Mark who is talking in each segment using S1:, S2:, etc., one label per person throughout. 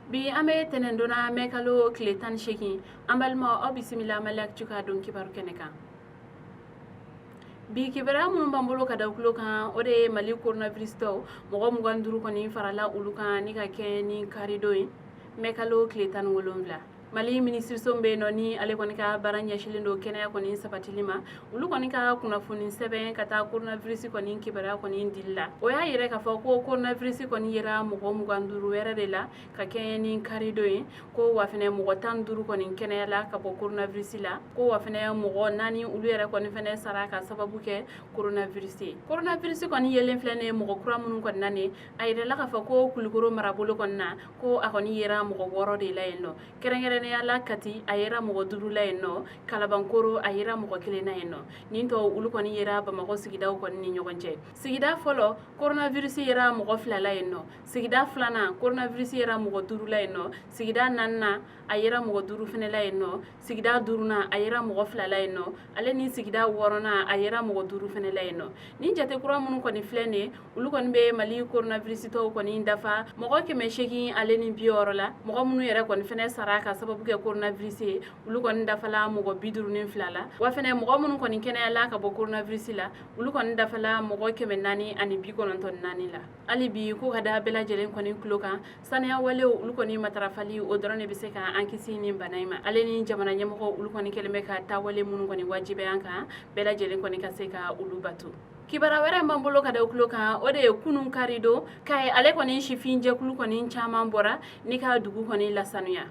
S1: Bi an bɛ tɛnɛndon na, mɛ kalo tile 18. An balimaw, aw bisimila Mali Actu ka don kibaru kɛnɛ kan. Bi kibaruya minnu b'an bolo ka da tulo kan, o de ye Mali coronavirus tɔw mɔgɔ 25 kɔni farala olu kan ni ka kɛ ni karidon ye, mɛ kalo tile 17. Mali minisiriso bɛ yen nɔ, ni ale kɔni ka baara ɲɛsilen don kɛnɛya kɔni sabatili ma, olu kɔni ka kunnafoni sɛbɛn ka taa coronavirus kɔni kibaruya kɔni dili la, o y'a yira k'a fɔ ko coronavirus kɔni yera mɔgɔ 25 wɛrɛ de la ka kɛɲɛ ni karidon ye. Ko wa fɛnɛ mɔgɔ 15 kɔni kɛnɛyala ka bɔ coronavirus la. Ko wa fɛnɛ mɔgɔ 4, olu yɛrɛ kɔni fɛnɛ sara ka sababu kɛ coronavirus ye. Coronavirus kɔni yelen filɛ nin ye mɔgɔ kura minnu kɔni na nin, a yirala k'a fɔ ko Kulukoro marabolo kɔni na, ko a kɔni yera mɔgɔ 6 de la yen nɔ. Kɛrɛnkɛrɛnnenya la, Kati, a yera mɔgɔ 5 la yen nɔ. Kalabankoro, a yera mɔgɔ 1 na yen nɔ. Nin tɔ, olu kɔni yera Bamakɔ sigidaw kɔni ni ɲɔgɔn cɛ. Sigida fɔlɔ, coronavirus yera mɔgɔ 2 la yen nɔ. Sigida filanan, coronavirus yera mɔgɔ 5 la yen nɔ. Sigida naaninan, a yera mɔgɔ 5 fɛnɛ la yen nɔ. Sigida duurunan, a yera mɔgɔ 2 la yen nɔ. Ale ni sigida wɔɔrɔnan, a yera mɔgɔ 5 fɛnɛ la yen nɔ. Nin jate kura minnu kɔni filɛ nin ye, olu kɔni bɛ Mali coronavirus tɔw kɔni dafa mɔgɔ 860 la. Mɔgɔ minnu yɛrɛ kɔni fɛnɛ sara ka sababu kɛ coronavirus ye, olu kɔni dafala mɔgɔ 52 la. Wa fɛnɛ mɔgɔ minnu kɔni kɛnɛyala ka bɔ coronavirus la, olu kɔni dafala mɔgɔ 494 la. Hali bi, ko ka da bɛɛ lajɛlen kɔni tulo kan, saniya walew, olu kɔni matarafali, o dɔrɔn de bɛ se ka an kisi ni bana in ma. Ale ni jamana ɲɛmɔgɔ, olu kɔni kɛlen bɛ ka taawale minnu kɔni wajibiya an kan, bɛɛ lajɛlen kɔni ka se ka olu bato. Kibaruya wɛrɛ b'an bolo ka da tulo kan, o de ye kunun karidon Kayi, ale kɔni sifin jɛkulu kɔni caman bɔra ni ka dugu kɔni lasanuya.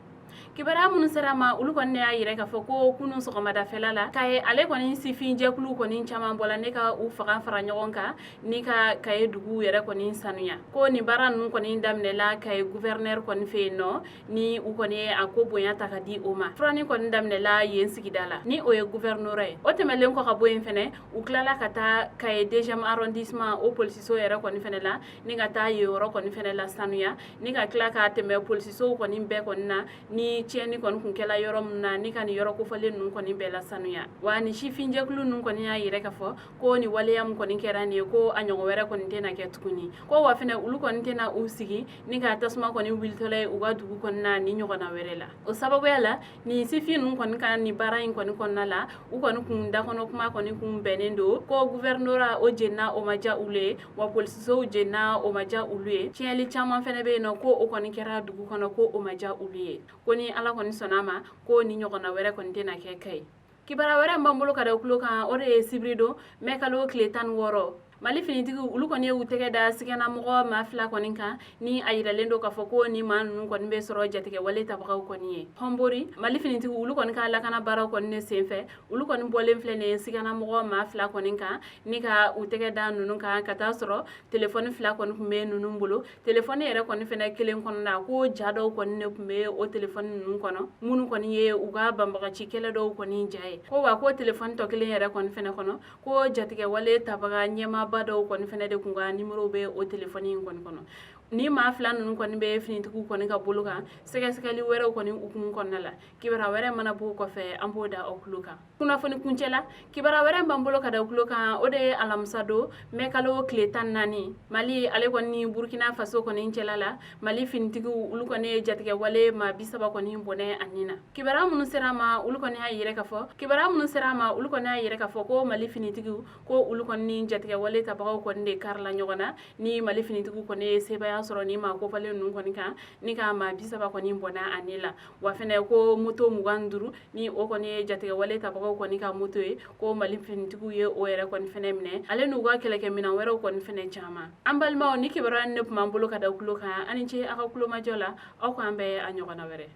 S1: Kibaruya minnu sera ma, olu kɔni ne y'a yira k'a fɔ ko kunun sɔgɔmadafɛla la, Kayi, ale kɔni sifin jɛkulu kɔni caman bɔla ne ka u fanga fara ɲɔgɔn kan ni ka Kayi dugu yɛrɛ kɔni sanuya. Ko nin baara ninnu kɔni daminɛla Kayi gouverneur kɔni fɛ yen nɔ, ni u kɔni ye a ko bonya ta ka di o ma. Furani kɔni daminɛla yen sigida la, ni o ye gouverneur ye. O tɛmɛlen kɔ ka bɔ yen fɛnɛ, u tilala ka taa Kayi deuxième arrondissement, o polisiso yɛrɛ kɔni fɛnɛ la, ni ka taa yen yɔrɔ kɔni fɛnɛ la sanuya, ni ka tila ka tɛmɛ polisisow kɔni bɛɛ kɔni na, ni tiɲɛni kɔni kun kɛla yɔrɔ min na, ni ka nin yɔrɔ kofɔlen ninnu kɔni bɛɛ la sanuya. Wa ni sifinjɛkulu ninnu kɔni y'a yira k'a fɔ ko ni waleya min kɔni kɛra nin ye, ko a ɲɔgɔn wɛrɛ kɔni tɛna kɛ tuguni. Ko wa fɛnɛ olu kɔni tɛna u sigi ni ka tasuma kɔni wulitɔla ye u ka dugu kɔnɔna ni ɲɔgɔnna wɛrɛ la. O sababuya la, nin sifin ninnu kɔni ka nin baara in kɔni kɔnɔna la, u kɔni kun dakɔnɔ kuma kɔni kun bɛnnen don ko gouverneur o jenna, o ma diya olu ye, wa polisisow jenna, o ma diya olu ye. Tiɲɛli caman fɛnɛ bɛ yen nɔ, ko o kɔni kɛra dugu kɔnɔ, ko o ma diya olu ye. Ko ni Ala kɔni sɔnna a ma, ko ni ɲɔgɔnna wɛrɛ kɔni tɛna kɛ Kayi. Kibaruya wɛrɛ b'an bolo ka da tulo kan, o de ye sibiridon, mɛ kalo tile 16, Mali finitigiw, olu kɔni ye u tɛgɛ da siganamɔgɔ maa 2 kɔni kan, ni a yiralen don k'a fɔ ko ni maa ninnu kɔni bɛ sɔrɔ jatigɛwale tabagaw kɔni ye. Hɔnbori, Mali finitigiw, olu kɔni ka lakana baaraw kɔni ne senfɛ, olu kɔni bɔlen filɛ nin ye siganamɔgɔ maa 2 kɔni kan, ni ka u tɛgɛ da ninnu kan, ka taa sɔrɔ telefɔni 2 kɔni tun bɛ ninnu bolo. Telefɔni yɛrɛ kɔni fɛnɛ kelen kɔnɔna, ko ja dɔw kɔni ne tun bɛ o telefɔni ninnu kɔnɔ, minnu kɔni ye u ka banbagaci kɛlɛ dɔw kɔni ja ye. Ko wa ko telefɔni tɔ kelen yɛrɛ kɔni fɛnɛ kɔnɔ, ko jatigɛwale tabaga ɲɛmaaba dɔw kɔni fɛnɛ de kun ka nimoro bɛ o telefɔni in kɔni kɔnɔ. Ni maa 2 ninnu kɔni bɛ finitigiw kɔni ka bolo kan, sɛgɛsɛgɛli wɛrɛw kɔni hukumu kɔnɔna la. Kibaruya wɛrɛ mana b'o kɔfɛ, an b'o da aw tulo kan kunnafoni kuncɛ la. Kibaruya wɛrɛ b'an bolo ka da tulo kan, o de ye alamisa don, mɛ kalo tile 14, Mali ale kɔni ni Burkina Faso kɔni cɛla la, Mali finitigiw, olu kɔni ye jatigɛwale maa 30 kɔni bɔnɛ a nin na. Kibaruya minnu sera ma, olu kɔni y'a yira k'a fɔ kibaruya minnu sera ma, olu kɔni y'a yira k'a fɔ ko Mali finitigiw, ko olu kɔni ni jatigɛwale tabagaw kɔni de karila ɲɔgɔn na, ni Mali finitigiw kɔni ye sebaaya sɔrɔ ni maa kofɔlen ninnu kɔni kan, ni ka maa 30 kɔni bɔnɛ a nin la. Wa fɛnɛ ko moto 25, ni o kɔni ye jatigɛwale tabagaw kɔni ka moto ye, ko Mali finitigiw ye o yɛrɛ kɔni fɛnɛ minɛ, ale n'u ka kɛlɛkɛminɛn wɛrɛw kɔni fɛnɛ caman. An balimaw, ni kibaruya ne tun b'an bolo ka da tulo kan. Aw ni ce aw ka kulomajɔ la. Aw k'an bɛn a ɲɔgɔnna wɛrɛ.